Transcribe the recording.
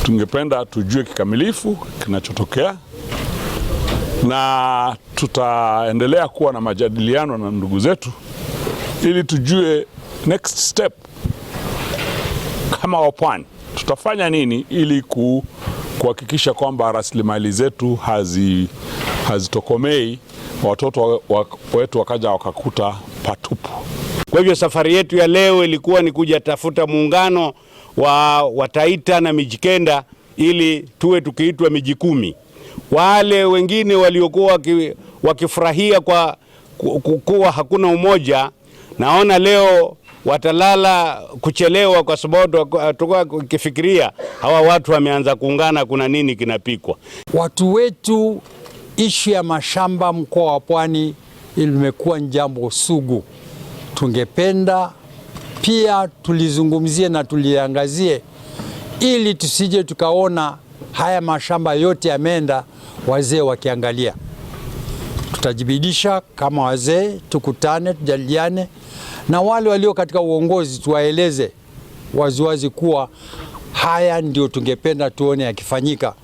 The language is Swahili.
Tungependa tujue kikamilifu kinachotokea na tutaendelea kuwa na majadiliano na ndugu zetu ili tujue next step kama wapwani tutafanya nini ili kuhakikisha kwamba rasilimali zetu hazitokomei, watoto wetu wakaja wakakuta patupu. Kwa hivyo safari yetu ya leo ilikuwa ni kuja tafuta muungano wa Wataita na Mijikenda ili tuwe tukiitwa miji 10. Wale wengine waliokuwa wakifurahia kwa kuwa hakuna umoja, naona leo watalala kuchelewa, kwa sababu tulikuwa tukifikiria hawa watu wameanza kuungana, kuna nini kinapikwa. Watu wetu, ishu ya mashamba mkoa wa Pwani limekuwa ni jambo sugu. Tungependa pia tulizungumzie na tuliangazie, ili tusije tukaona haya mashamba yote yameenda, wazee wakiangalia. Tutajibidisha kama wazee, tukutane, tujadiliane na wale walio katika uongozi, tuwaeleze waziwazi kuwa haya ndio tungependa tuone yakifanyika.